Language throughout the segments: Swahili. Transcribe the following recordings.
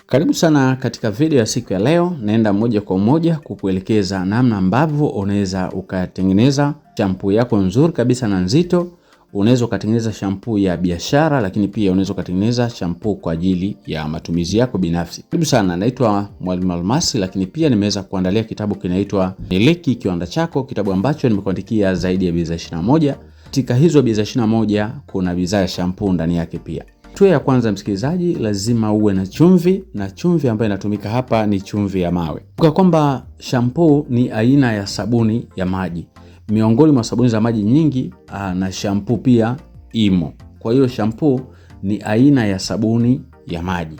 Karibu sana katika video ya siku ya leo. Naenda moja kwa moja kukuelekeza namna ambavyo unaweza ukatengeneza shampoo yako nzuri kabisa na nzito. Unaweza ukatengeneza shampoo ya biashara, lakini pia unaweza ukatengeneza shampoo kwa ajili ya matumizi yako binafsi. Karibu sana, naitwa Mwalimu Almasi, lakini pia nimeweza kuandalia kitabu kinaitwa Miliki Kiwanda Chako, kitabu ambacho nimekuandikia zaidi ya bidhaa 21. Katika hizo bidhaa 21 kuna bidhaa ya shampoo ndani yake pia. Hatua ya kwanza, msikilizaji, lazima uwe na chumvi, na chumvi ambayo inatumika hapa ni chumvi ya mawe. Kumbuka kwamba shampoo ni aina ya sabuni ya maji. Miongoni mwa sabuni za maji nyingi, na shampoo pia imo. Kwa hiyo shampoo ni aina ya sabuni ya maji.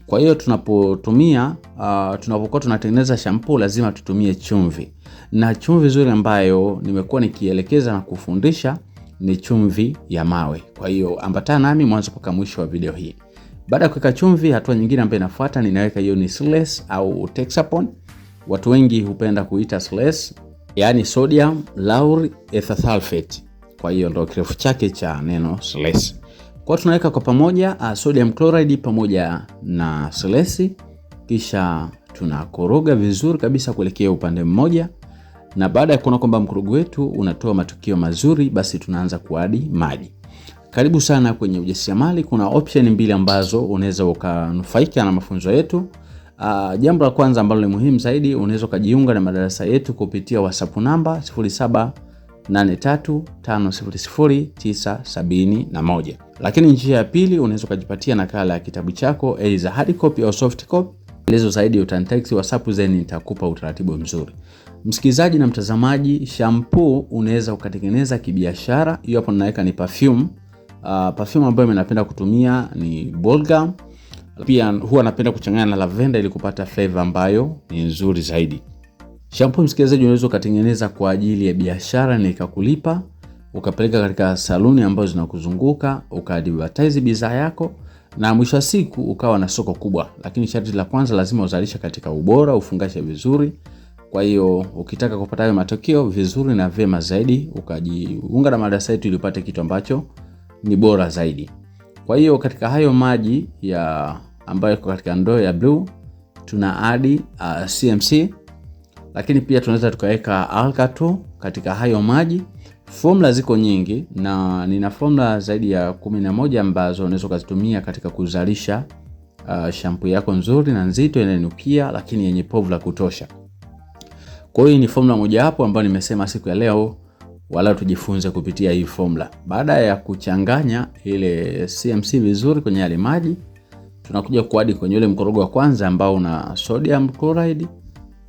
Kwa hiyo tunapotumia tunapokuwa tunatengeneza shampoo lazima tutumie chumvi, na chumvi nzuri ambayo nimekuwa nikielekeza na kufundisha ni chumvi ya mawe. Kwa hiyo ambatana nami mwanzo mpaka mwisho wa video hii. Baada ya kuweka chumvi, hatua nyingine ambayo inafuata ninaweka hiyo ni SLES au Texapon. Watu wengi hupenda kuita SLES, yaani sodium lauryl ether sulfate. Kwa hiyo ndio kirefu chake cha neno SLES. Kwa tunaweka kwa pamoja sodium chloride pamoja na SLES, kisha tunakoroga vizuri kabisa kuelekea upande mmoja na baada ya kuona kwamba mkorogo wetu unatoa matukio mazuri, basi tunaanza kuadi maji. Karibu sana kwenye ujasiriamali. Kuna option mbili ambazo unaweza ukanufaika na mafunzo yetu. Jambo la kwanza ambalo ni muhimu zaidi, unaweza ukajiunga na madarasa yetu kupitia WhatsApp namba 0783500971. Lakini njia ya pili, unaweza ukajipatia nakala ya kitabu chako aidha hard copy au soft copy. Elezo zaidi utanitext WhatsApp, then nitakupa utaratibu mzuri. Msikilizaji na mtazamaji, shampoo unaweza ukatengeneza kibiashara. Hiyo hapo ninaweka ni perfume. Perfume ambayo mimi napenda kutumia ni Bulgam. Pia huwa napenda kuchanganya na lavender ili kupata flavor ambayo ni nzuri zaidi. Shampoo, msikilizaji, unaweza ukatengeneza kwa ajili ya biashara na ikakulipa, ukapeleka katika saluni ambazo zinakuzunguka, ukaadvertise bidhaa yako na mwisho wa siku ukawa na soko kubwa. Lakini sharti la kwanza, lazima uzalishe katika ubora, ufungashe vizuri. Kwa hiyo ukitaka kupata hayo matokeo vizuri na vyema zaidi, ukajiunga na madarasa yetu ili upate kitu ambacho ni bora zaidi. Kwa hiyo katika hayo maji ya ambayo iko katika ndoo ya blue tuna add CMC, lakini pia tunaweza tukaweka Alka2 katika hayo maji. Formula ziko nyingi na nina formula zaidi ya 11 ambazo unaweza ukazitumia katika kuzalisha shampoo yako nzuri na nzito inayonukia lakini yenye povu la kutosha. Kwa hiyo ni formula mojawapo ambayo nimesema siku ya leo wala tujifunze kupitia hii formula. Baada ya kuchanganya ile CMC vizuri kwenye yale maji, tunakuja kuadd kwenye ule mkorogo wa kwanza ambao una sodium chloride,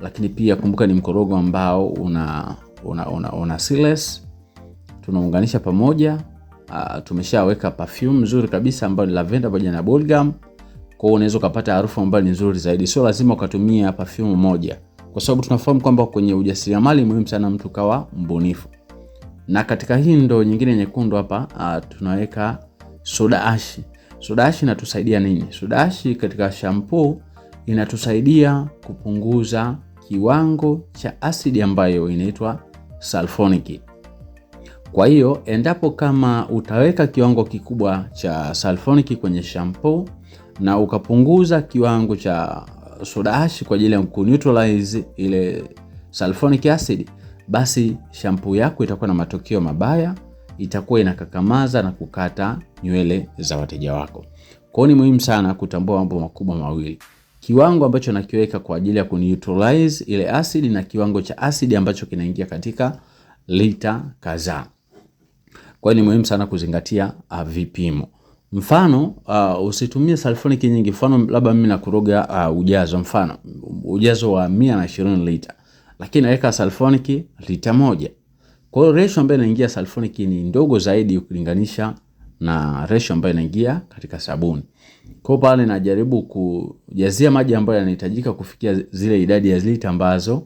lakini pia kumbuka ni mkorogo ambao una SLES. Tunaunganisha pamoja. Tumeshaweka perfume nzuri kabisa ambayo ni lavender pamoja na bulgam. Kwa hiyo unaweza ukapata harufu ambayo ni nzuri zaidi. Sio lazima ukatumia perfume moja, kwa sababu tunafahamu kwamba kwenye ujasiriamali muhimu sana mtu kawa mbunifu. Na katika hii ndoo nyingine nyekundu hapa tunaweka soda ash. Soda ash inatusaidia nini? Soda ash katika shampoo inatusaidia kupunguza kiwango cha asidi ambayo inaitwa sulfonic. Kwa hiyo endapo kama utaweka kiwango kikubwa cha sulfonic kwenye shampoo na ukapunguza kiwango cha soda ash kwa ajili ya kuneutralize ile sulfonic acid, basi shampoo yako itakuwa na matokeo mabaya, itakuwa inakakamaza na kukata nywele za wateja wako. Kwa hiyo ni muhimu sana kutambua mambo makubwa mawili: kiwango ambacho nakiweka kwa ajili ya kuneutralize ile acid na kiwango cha acid ambacho kinaingia katika lita kadhaa. Kwa hiyo ni muhimu sana kuzingatia vipimo. Mfano usitumie sulfonic nyingi. Mfano labda mimi nakoroga ujazo, mfano ujazo wa 120 lita, lakini naweka sulfonic lita 1. Kwa hiyo ratio ambayo inaingia sulfonic ni ndogo zaidi ukilinganisha na ratio ambayo inaingia katika sabuni. Kwa hiyo pale najaribu kujazia maji ambayo yanahitajika kufikia zile idadi ya lita ambazo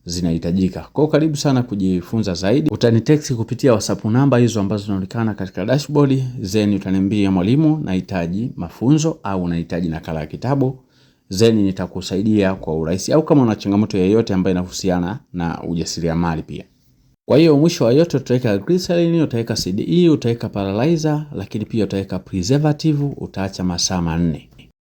zinahitajika. Kwa hiyo karibu sana kujifunza zaidi. Utanitext kupitia WhatsApp namba hizo ambazo zinaonekana katika dashboard, then utaniambia mwalimu, nahitaji mafunzo au nahitaji nakala ya kitabu, then nitakusaidia kwa urahisi, au kama una changamoto yoyote ambayo inahusiana na ujasiriamali pia. Kwa hiyo mwisho wa yote utaweka glycerin, utaweka CDE, utaweka paralyzer, lakini pia utaweka preservative, utaacha masaa 4.